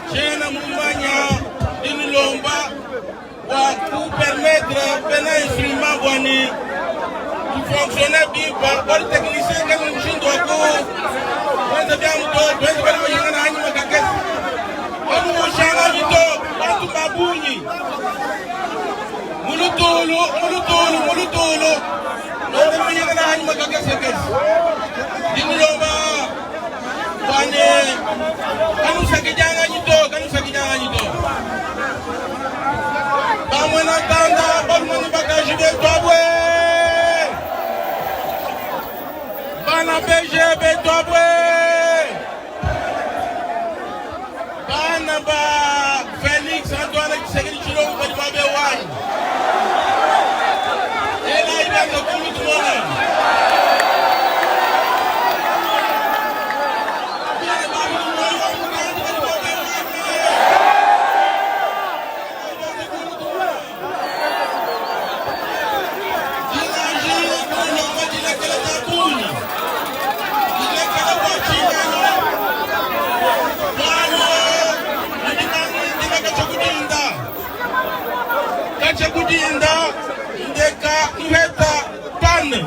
Tshiena mumanya dinulomba bua kupermettre bena instrument buani tufonctionne bimpe bualu technicien kena mushindu wa kuenza biamu to tuenze bana majinga na anyima kakese kanumushanganyi to bantu ba bungi mulutulu mulutulu mulutulu tuenze majinga na anyima kakese kese dinulomba bwane kanusakijanganyi to kanusakijanganyi to bamwe na tanda balume ne bakaji betu abwe bana beje betu abwe bana ba Felix Antoine Tshisekedi Tshilombo badi babe wanyi ela ibanga kulu tumona Kachekudinda ndeka nheta pane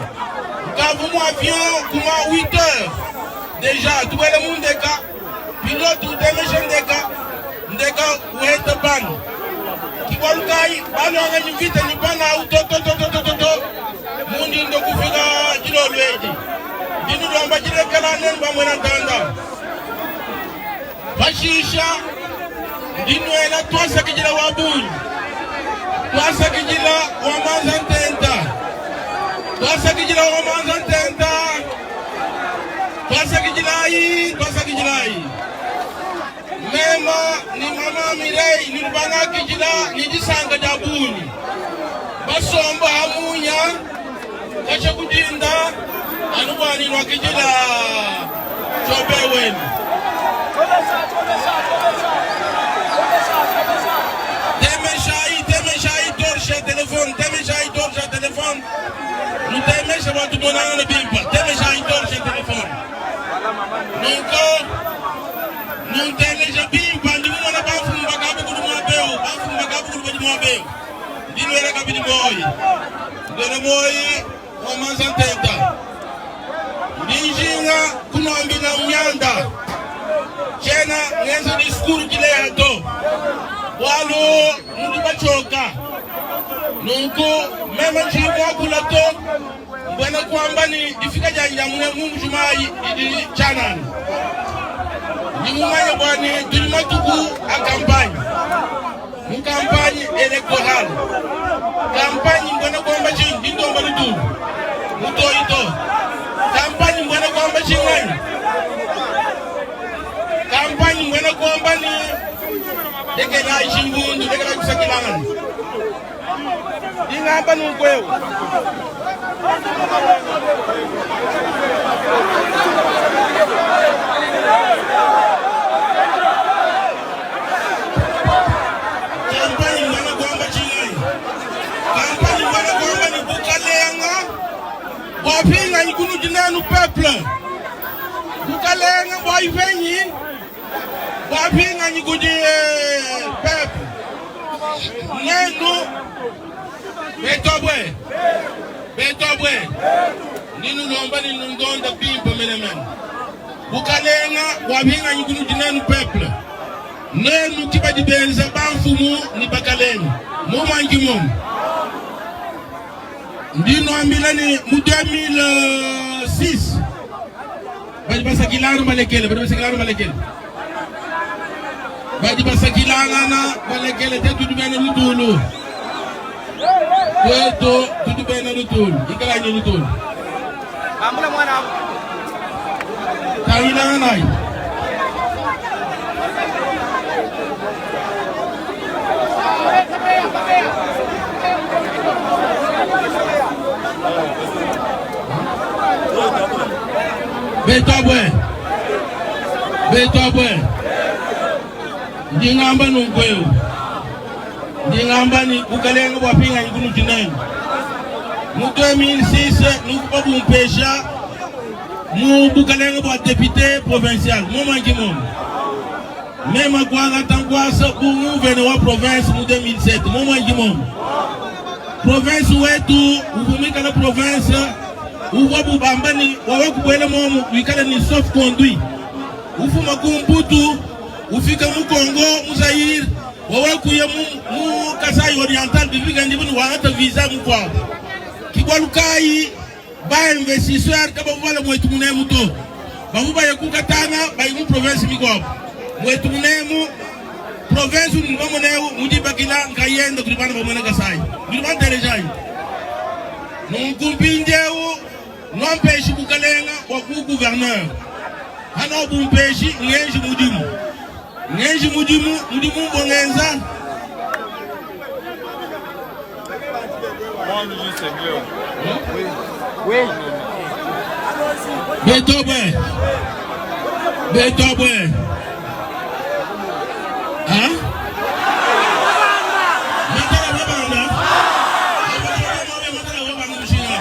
nkavu mu avion kuma 8 heures deja tubuele mu ndeka pilote utemesha ndeka ndeka uheta pane kibualu kayi baluanganyi mvita ni pana au totototototo mundi ndo kufika dilolo edi ndinulomba dilekela nenu bamwena ntanda pashisha ndinuela twasakidila wa bungi twasakidila wa manza ntenta. Twasakidila wa manza ntenta. Twasakidilayi, twasakidilayi. Mema ni mama Mireille ni lubangakidila ni disanka dia bungi. Basomba hamunya kasha kudinda anu bua ni nwakidila Jobe wenu. Temeshayi, temeshayi torche ya telefone, temeshayi torche ya telefone. Nutemesha bua tumonangane bimpe. Temeshayi torche ya telefone. Nunku nunteleja bimpe, ndi mumona bamfumu bakabukulu muaba eu, bamfumu bakabukulu badi muaba eu. Ndi nuela kabidi muoyi, nduela muoyi wa manza ntenta. Ndi njinga kunuambila mianda, tshiena ngenza discours dileha to, bualu nudi batshioka. Nunku meme ntshiyi muakula to, mbuena kuamba ni difika dianyi dia mu Mbuji-Mayi didi tshianana. Ndi mumanye bua ne tudi matuku a campagne, mu campagne electorale. Campagne mbuena kuamba tshinyi? Ndi ndomba lutulu mutoyi to. Campagne mbuena kuamba tshinganyi? Campagne mbuena kuamba ni lekelayi tshimbundu, lekelayi kusakilangana. Ndi ngamba nunku eu. Kampanye mbuena kuamba tshinganyi? Kampanye mbuena kuamba ni bukalenga bwapinganyi kunudi nenu peuple. Bukalenga bwaipenyi bwapinganyi kudi peuple. Nenu betobwe betobwe ninulomba ninundonda bimpe menemene. Bukalenga bwapinganyi kunudi nenu peuple. Nenu ki badi benza bamfumu ni bakalenga momu anyi momu. Ndi nuambila ni mu 2006 badi basakilangana balekele, badi basakilangana balekele, badi basakilangana balekele. Te tudi bena lutulu, twetu tudi bena lutulu, ikalayi lutulu. Ambula mwana apo. Tangilanganayi. Betwabwe, betwabwe, ndi ngamba nunku eu, ndi ngamba ni bukalenga bwapinganyi kunudi nenu mu 2006 nukupa bumpesha mu bukalenga bua député provincial momanki momo mema kuangata nkuasa bu nguvene wa province mu 2007 momanki momo province wetu uvua province uvua bubamba ni wawe kubuela momu wikale ni sauf conduit ufuma ku Mputu ufika mu Congo mu Zaire wawe kuya mu, mu Kasai Oriental bifika ndibu ni wangata visa mukuabu kibwalukayi ba investisseur kabavuvala mwetu munemu to bavu baye kukatanga bayi mu province mikuabu mwetu munemu province udi bamoneu mudibakila nkayenda kudi bana bamwena Kasai bidi bantelejayi nunku mpindieu nwampeshi bukalenga bua ku gouverneur hano bumpeshi ngenji mudimu ngenji mudimu mudimu mbongenza Oui. Betobwe betobwe Hein? Matala wabanda Matala wabanda mushinga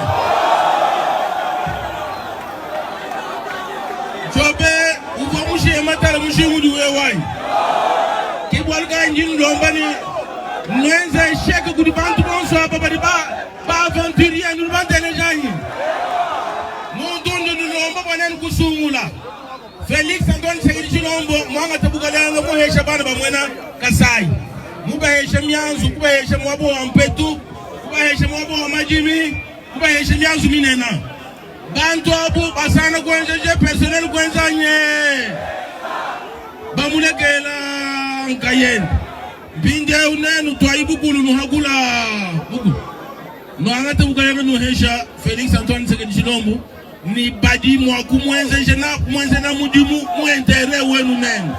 Jobe uvua mushiye matala mushinga udi wewayi kibwalu kayi ndi ndomba ni nwenza échec kudi bantu bonso aba badi ba ba aventurier nudi bantelejanyi muntu ndi nulomba bua nenu kusungula Felix Antoine Tshisekedi Tshilombo mwangata bukalanga muhesha bana ba Kasai mubahesha mianzu kubahesha mwabo wa mpetu kubahesha mwabo wa majimi kubahesha mianzu minena bantu abu basana kuenza je personnel kuenza nye bamulekela nkayeni mpindieu nenu twayi bukulu nuhakula buku. Nuangate bukalenge nuhesha Felix Antoine Tshisekedi Tshilombo ni badi mua kumuenzeja na kumuenzela mudimu mu interet wenu nenu.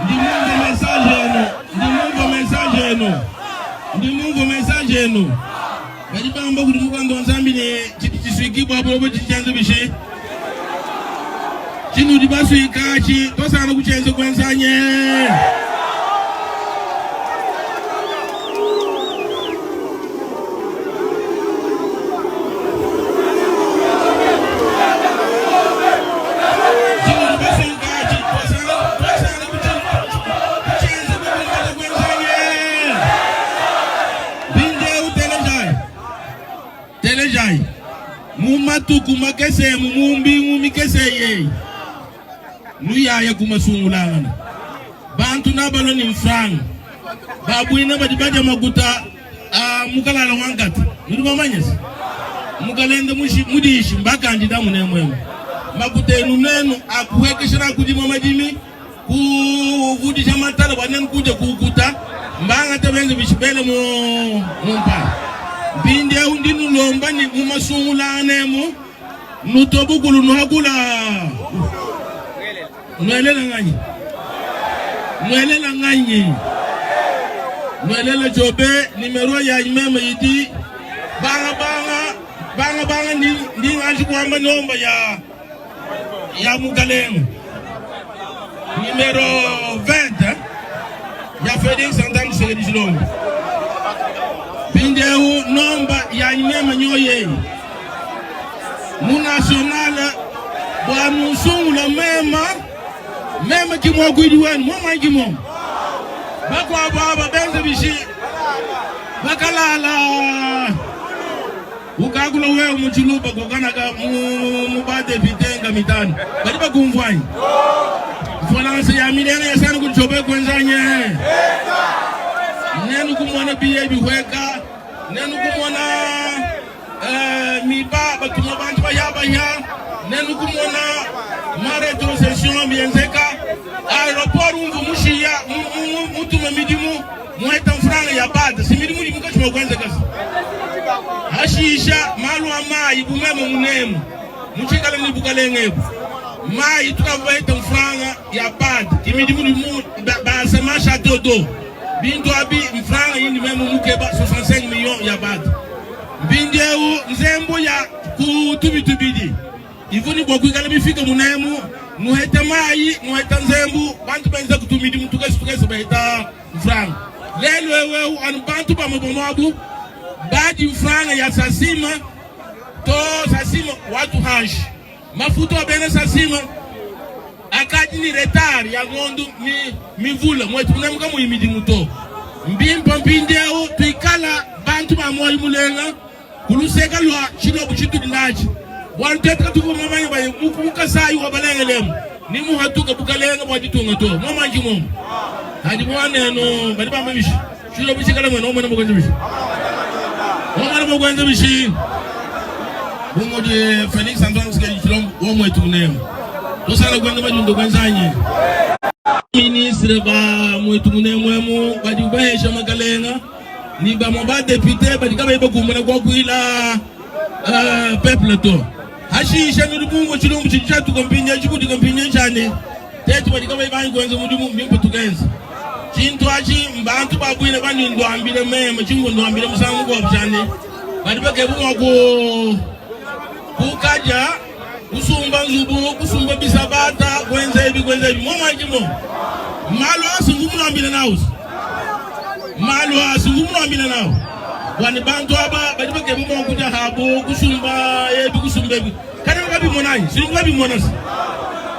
Ndi mumvue message yenu, ndi mumvue message yenu, ndi mumvue message yenu. Badi bamba kudi mukanda wa Nzambi ne tshidi tshisuikibua buloba tshidi tshienza bishi? Tshinudi basuika atshi twasangana kutshienza kuenzanye. Telejayi, mu matuku makese emu, mu mbingu mikese eyi, nuyaya ku masungulangana, bantu nabalua ne mfranga, babuina badi badia makuta a mukalala wa nkata. Nudi bamanye se, mukalende mudishi mbakandida munemu emu makuta enu nenu akuhekeshela kudima madimi kuvudija matala bua nenu kudia kukuta mbangata benze bishibele mu mumpala. Mpindieu ndi nulomba ni mu masungulangana emu nutobukulu nuhakula nuelela nganyi nuelela nganyi nuelela jobe nimero yanyi meme yidi banga banga banga banga ndi ndi nganji kuamba nomba ya ya mukalenga numero 20 ya Felix Antoine Tshisekedi Tshilombo. Mpindieu nomba yanyi meme nyoyeyi mu national bua nusungula mema meme ki muakuidi wenu momanyi ki momo bakuabu aba benze bishi bakalala Ukakula wewe mu tshiluba kokanaka mu ba depute nga mitano badi bakumvuanyi mfolanse ya milenga yasana kutshobe kwenzanye nenu kumona biye bihweka nenu kumona eh, miba batuma bantu bayabaya nenu kumona ma retrocession bienzeka aeroport umvu mushiya mutuma midimu Mueta mfranga ya bad si midimu idi munkatshi mua kuenzeka se hashisha malu a mayi bu meme munemu mutshikale ne bukalenge ebu mayi tukavua baheta mfranga ya bad ki midimu idi mu basa ma chateau d'eau bintu abi mfranga yindi meme mukeba 65 millions ya bad mpindieu nzembo ya ku tubi tubidi Ivua ne bua kuikala mifike munemu, nuheta mayi, nuheta nzembu, bantu benza kutu midimu tukese tukese baheta mfranga. Lelu eu eu anu bantu bamue bamue abu badi mfranga ya sasima to sasima watu hanshi mafutu a bena sasima akadi ni retard ya ngondu mi mivula muetu munemu kamuyi midimu to. Mbimpa mpindieu tuikala bantu ba muoyo mulenga. Ku luseke lua tshilobo tshitudi natshi, bualu tuetu katuvua bamanye ba mu Kasayi wa balengelemu ni muhatuke bukalenge bua ditunga to. Muamanji momu hadi muanenu badi bamba bishi tshilobo tshikala muena omwena mukuenza bishi omwena mukuenza bishi bu mudi Felix Antoine Tshisekedi Tshilombo wa muetu munemu tosala kuenza majundu kuenzanyi ministre ba muetu munemu emu badi bahesha makalenga ni bamue ba depute badi kabayi bakumbana kuakuila uh, peuple to. Hashisha nudi bumvua tshilumbu tshidi tshiatuka mpindieu tshikudika mpindieu tshia ne tetu badi kabayi banyi kuenza mudimu mbimpe tukenza tshintu atshi. Mbantu ba buine bandi nduambile meme tshimvua nduambile musangu mukuabu tshia ne badi bakeba mua ku kukaja kusumba nzubu kusumba bisabata kuenza ebi kuenza ebi momwajimo malu aso mvua munuambile nawu malu aso mvua munuambile nawu bua ne bantu aba badi bakeba mua kudia habu kusumba ebi kusumba ebi kada babimona anyi sini babimona se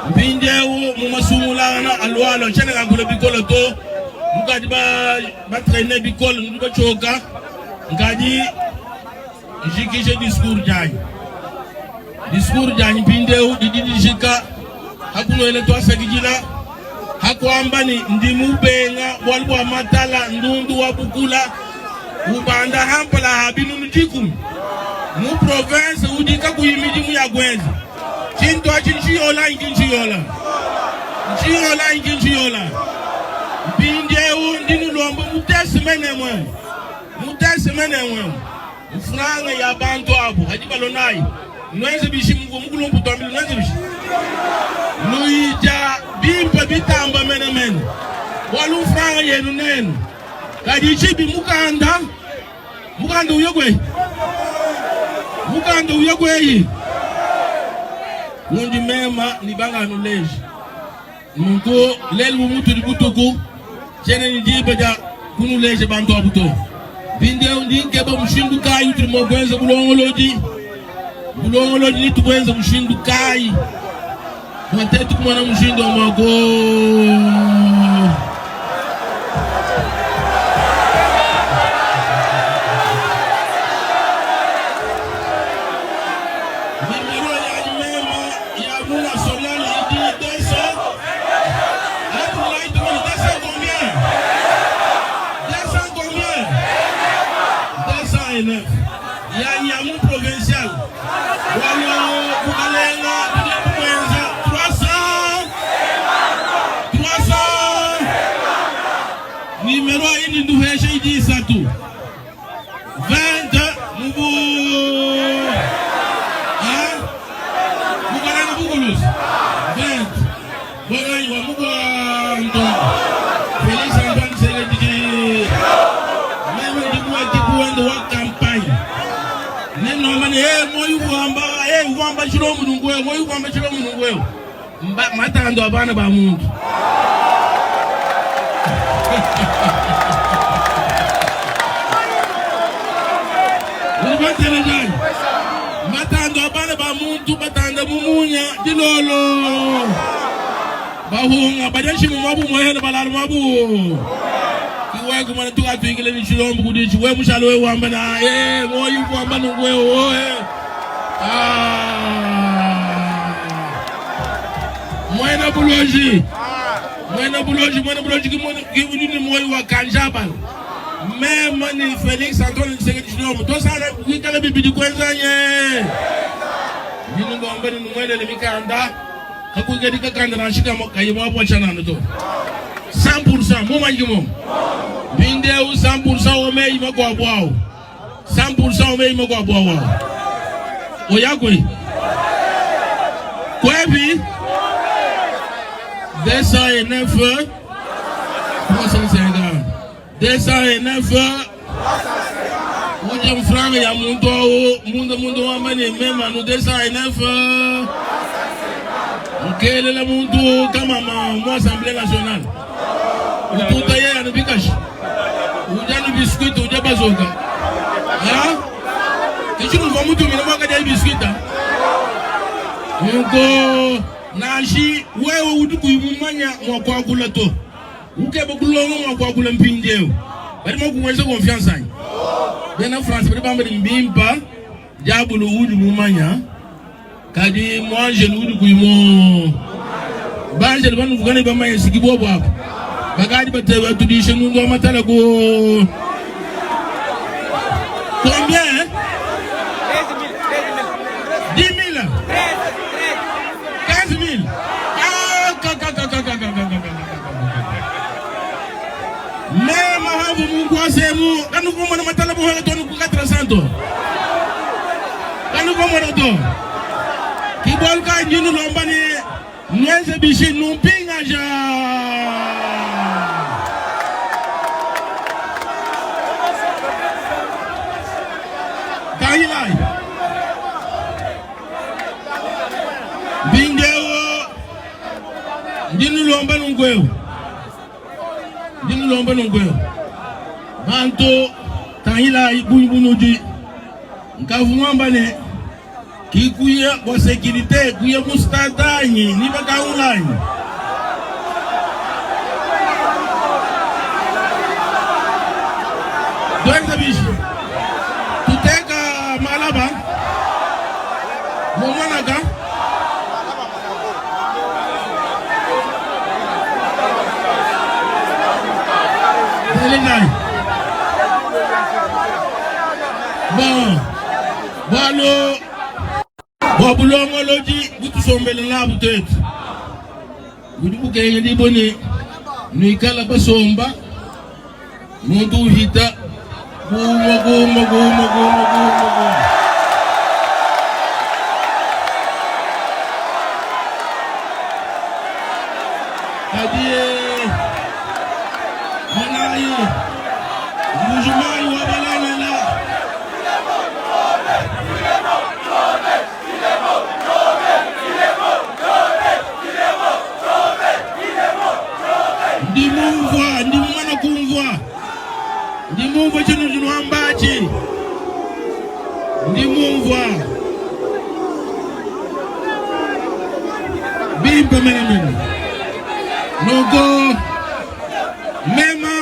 mpindieu mu masungulangana alualua ntshiena ngakula bikole to mukadi batraine bikole nudi batshioka nkadi Njikije discours dianyi. Discours dianyi mpindieu didi dijika ha kunuela tuasakidila. Hakuamba ni ndi mubenga bualu bua matala ndundu wa bukula ubanda hampala ha binunu dikumi mu province udi kakuyi midimu ya kuenza. Tshintu atshi ntshiyola anyi ki ntshiyola? Ntshiyola anyi ki ntshiyola? Mpindieu ndi nulomba mutese menemwe, mutese menemwe mfranga ya bantu abu hadi balonayi nuenze bishi muvua mukulumpu tuambile nuenze bishi nuyija bimpe bitamba menemene bualu mfranga yenu nenu kadi tshibi mukanda mukanda uye kweyi mukanda uye kweyi undi mema ni banganuleje nunku lelu bu mutudi butuku tshiena ne diba dia kunuleja bantu abu to. Mpindieu ndi nkeba mushindu kayi utudi mua kuenza bulongolodi. Bulongolodi netubuenze mushindu kayi bua tuetu kumona mushindu wa mua ku Nimero yanyi mema ya mu national idi 200 Abdoulaye Toumani 200 combien? 200 combien? 209 yanyi ya mu provincial bualu bukalenga tudi kuenza 300 300 nimero ayi ndi nduhesha idi isatu 20 mubu hein? Bukalenga bukulusi 20 bwanganyi wa mukwanto Felix Antoine Tshisekedi meme ndi muwatiku wende wa campagne nenoma ne hey, moyi kuamba hey, kuamba tshilombo nunku wewe moyi kuamba tshilombo nunku wewe matando a bana ba muntu Ulibatelejayi matando a bana ba muntu batanda mumunya dilolo bahunga badia nshimu mwabu mwehele balala mwabu iwe kumana tukatwikile ni tshilombo kudichi we mushalo we wamba na eh moyi kuamba nungu we oe ah mwena buloji mwena buloji mwena buloji ki ni moyi wa kanjabala meme ni Felix Antoine Tshisekedi Tshilombo tosala kuikala bibidi kwenzanye ndiningombe ninumwelele mikanda kakuikadi kakanda nashika kayimwapo chanano to 100% mumanyiki mpindieu 100% omeyi makuabu awu 100% omeyi makuabu awu awu oyakwe kwepi 209 350 209 uja mfranga ya muntu awu mundu mundu wamba ni mema nu 209 nkelela muntu kama ma mu assemblée nationale ututa ye anu bikashi uja nu biscuit uja bazoka ha kichinu mwa mutu mina mwaka dia biscuit nunko nashi wewe udi kuyimumanya mwa kuakula to ukeba kulonga mwa kuakula mpindieu badi mwa kuwenza confiance anyi bena France badi bamba ni mbimpa diabolo udi mumanya kadi mwangelu udi kuyimo banjelu banuvukane bamanya siki bobo apo bakadi batudishe nundu wa matala ku combien hein? 10 000 15 000 ah, ka, ka, ka, ka, ka, ka, ka, ka, ka. Mema havu Mungu asemu kanu kumona matala buhela tonu ku 400 kanu kumona to kibwalu ka njinu lomba ni nwenze bishi numpinga ja Kahilai Mbindewo ndinu lomba nungwewo ndinulomba nunkweo bantu tangila bunyi bunudi nkavu mwamba ne kikuya bwa sécurité kuya mustatanyi ni bakaulanyi tuenze bishi tuteka malaba mumwanaka Telejayi. Bon, bualu bua bulongolodi butusombele nabu tuetu budi bukengedibua ne nuikala basomba muntu uhita kumue kumue kumue kumue kumue kumue. Kadi monayi Mbujimayi wa balengela ndi mumvua ndi mumana kumvua ndi mumvua tshinudi nuamba atshi ndi mumvua bimpe menemene nunku mema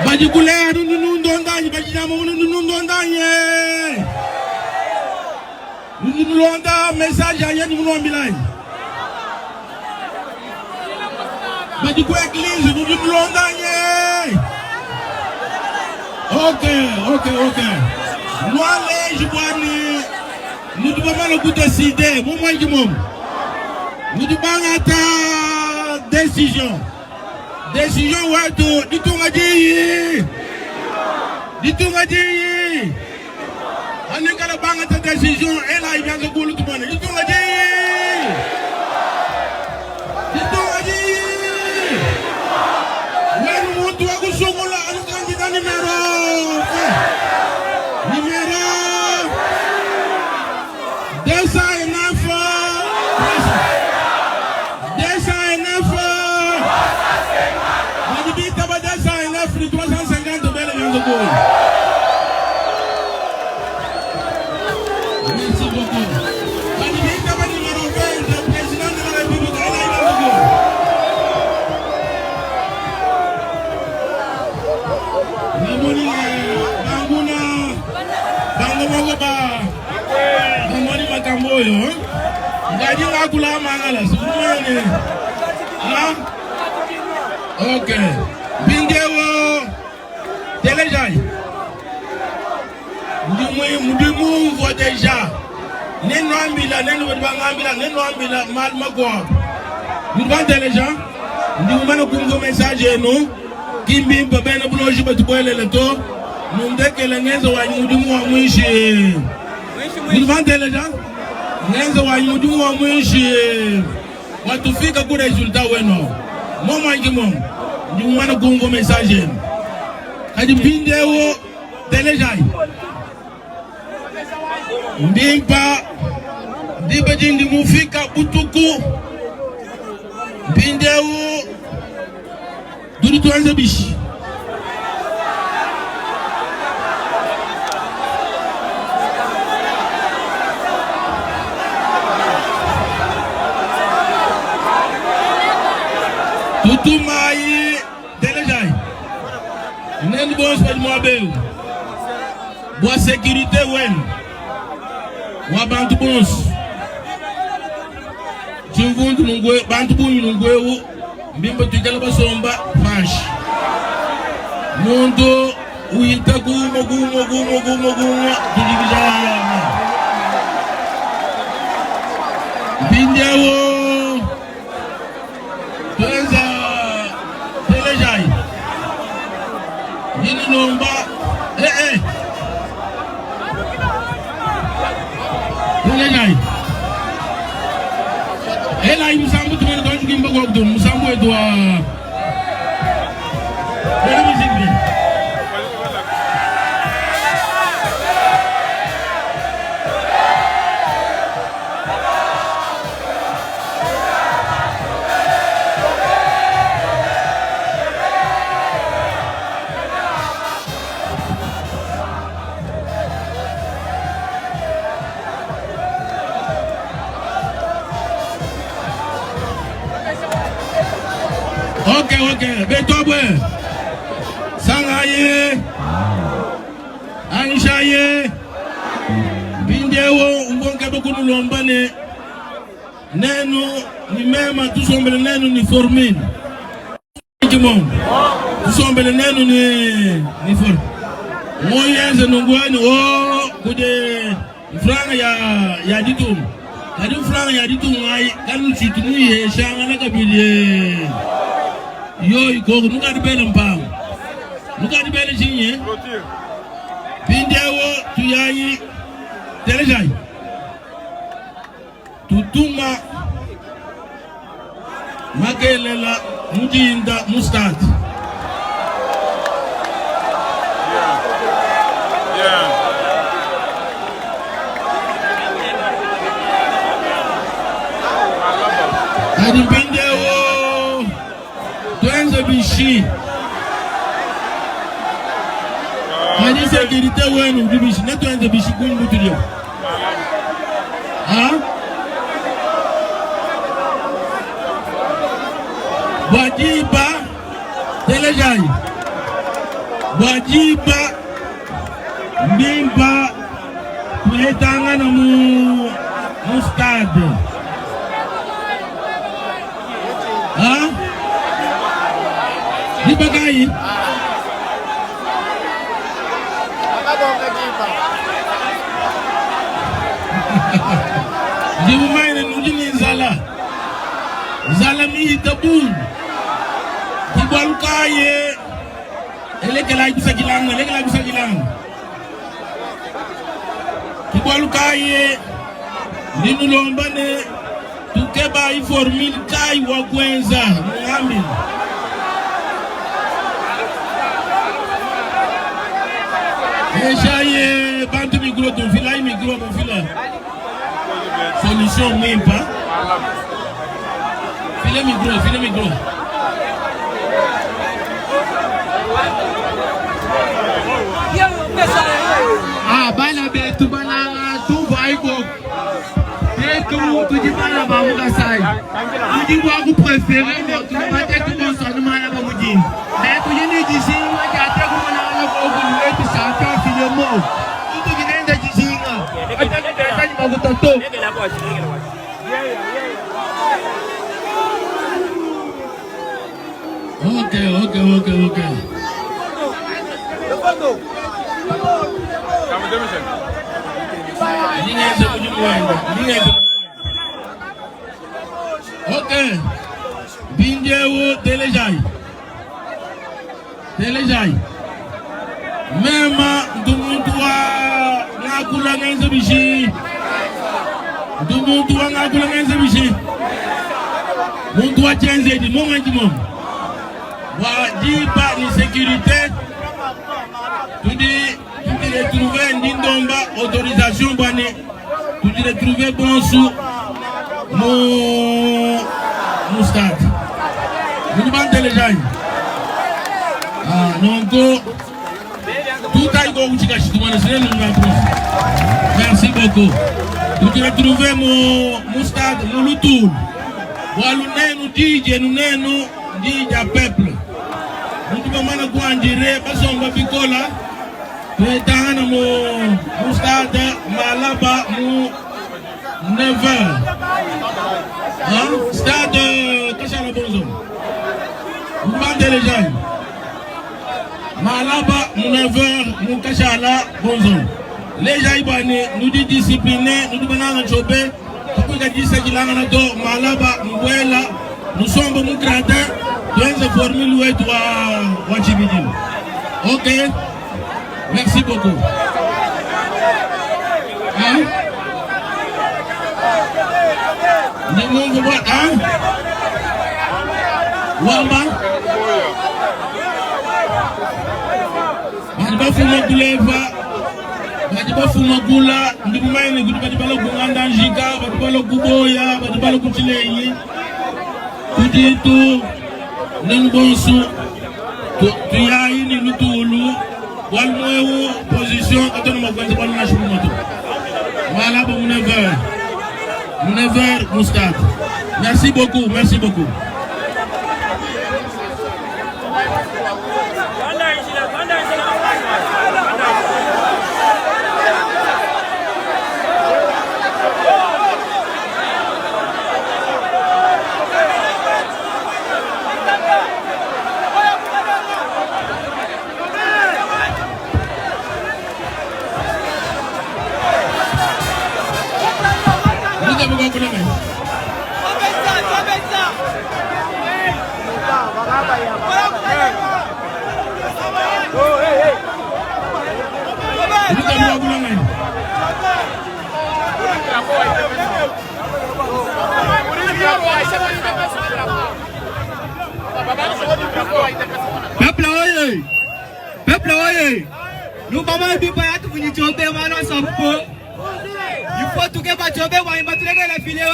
badi kule nundondanye badi nama nundondanye nulonda message aye nimunombilanyi badi ku eglise nundondanye. Ok, ok, ok. Nwaleji bwani nudi bamane kudécider momwanji momu nudi bangata décision décision wetu ditunga diyi ditunga diyi anikala bangata décision ela ibyanza kulu tumone ditunga diyi ditunga diyi wenu muntu wa kusungula anu candidat numéro numéro 209 209 badi bitaba 209 ni 350 bele byanza kulu. Merci beaucoup. Badi bitaba numéro 20 le président de la République ela ibyanza kulu. Namoni banguna bango moko ba namoni makambo oyo ngadi ngakula mangala sikumene ha ok mpindiewo telejayi ndi mumvua déjà nenwambila nenu badi bangambila nenwambila malu makuabu nudi banteleja ndi mumane kumvua message yenu kimbimpa bena buloji batubuelele to nundekele ngenza wanyi mudimu wa mwishi nudi banteleja ngenza wanyi mudimu wa mwishi watufika ku résultat wenu momwanji momo ndi mumane kumvua message yenu kadi mpindiewo telejayi ndimpa ndiba dindi mufika butuku mpindiewu tudi tuanze bishi tutumayi telejayi nenu bonso badi muabewu bua sécurité wenu wa bantu bonso tshimvundu nungwe bantu bungi nungwewu mbimba tuikala basomba panshi muntu uyita kumwe kumwe kumwe kumwe kumwe tulikijana mpindiewo tuenza telejayi yini nomba eh eh telejayi ela musambu tumene twanjukimba kwa kutu musambu wetu wa Bele musique bien. Ok, ok. Betobwe. Sangaye. Anishaye. Mpindiewo umbonke Ndikeba kunulomba ne nenu ni mema tusombele nenu ni formule kimongo tusombele nenu ni formule moyenze nungwani o kude mfranga ya ditunga kadi mfranga ya ditunga ayi kanuchitu nuyeshangana kabili yoyi koko nukadibele mpango nukadibele chinye pindewo tuyayi telejai tutuma makelela mujinda mustadi. Kadi mpindewo twenze bishi kadi sécurité wenu udi bishi ne twenze bishi kumbutu ha bwajiba telejai bwajiba mbimpa tuetangana mu stade ha dibakayi ndimumaine nudi ni nzala nzala miita bungi kibwalukaye elekela ibisakilanga elekela ibisakilanga kibwalukaye ndinulombane tukeba iformule kai wa kwenza muambi eshaye bantu micro tumfila i micro mufila solution mwimpa file micro file micro. Ah, bana betu bananga tuvaiko tetu tudi bana ba mu Kasai tudi bua kuprefere tulimate tubonsanu mana ba mudini me tudi ni dizinga dia te kumonangana kokulu wetu champion Filemo tutu kinenda dizinga atakutani makutato. Ok. Ok. Bindewo telejai. Telejai. Mema ndumuntu wa ngakula ngenze bishi. Ndumuntu wa ngakula ngenze bishi. Muntu wa chenze di monga di mom. Wa dipa ni sécurité. Tudi retrouver ndindomba autorisation bwane. Tudi retrouver bon sou mu stade. Nous telejai. Ah nonko tout aille go kuchika shitumana sine nunga. Merci beaucoup. Tudi retrouver mu stade mu lutul. Walu nenu DJ nenu DJ peuple. Muntu bamana kuanjire basomba bikola. Tuetangana mu stade Malaba mu 9h. Hein? Stade Kashala Bonzo. Mbandele jai. Malaba mu 9h mu Kashala Bonzo. Les gens ibane nous dit discipliner, nous dit bananga chobe. Tukuka disa kilanga na to Malaba mbwela nous sommes mu gradin tuenze formule wetu wa chibidini. Ok. Merci beaucoup. Hein? Ni Mungu bwana, hein? Wamba? Badi bafuma kuleva, badi bafuma kula, ndi mumaine kuti badi bala kunganda njika, badi bala kuboya, badi bala kuchilenyi. Kuti tu nenu bonsu tuyayi ni lutulu walmwewu position katona makwenza bwali na shumumoto. Voilà, bon, 9h. 9h, mon stade. Merci beaucoup, merci beaucoup. Peuple oye! Nous bama bipa ya tufunyi chobe mano sapo. Il faut tuke ba chobe wa imba tuleke la fileo.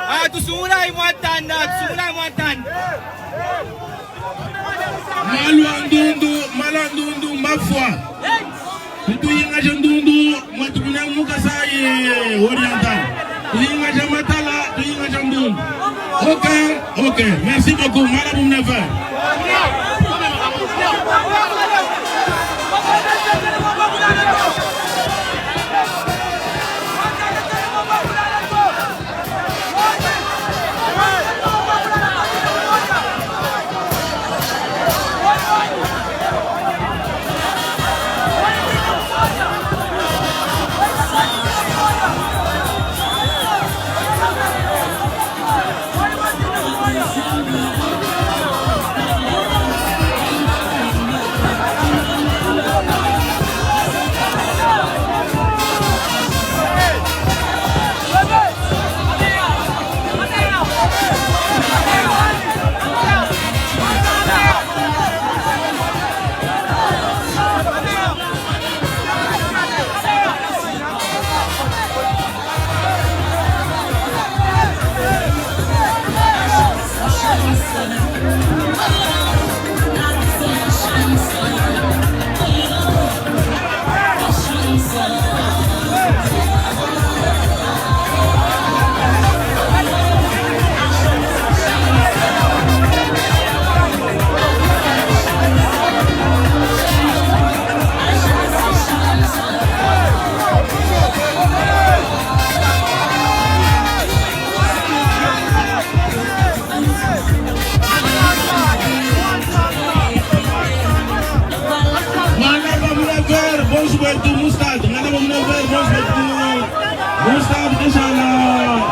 Ah tusungula imwatanda, tusungula imwatanda. Malwa ndundu, malwa ndundu mafwa. Tutuyinga ja ndundu mwatukuna mukasai oriental. Tuyinga ja matala, tuyinga ja ndundu. Ok, ok. Merci beaucoup. Malabu Mnefer.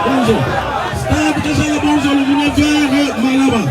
Bonjour. Stade Keshala Bonjour, le Mnefer, Malaba.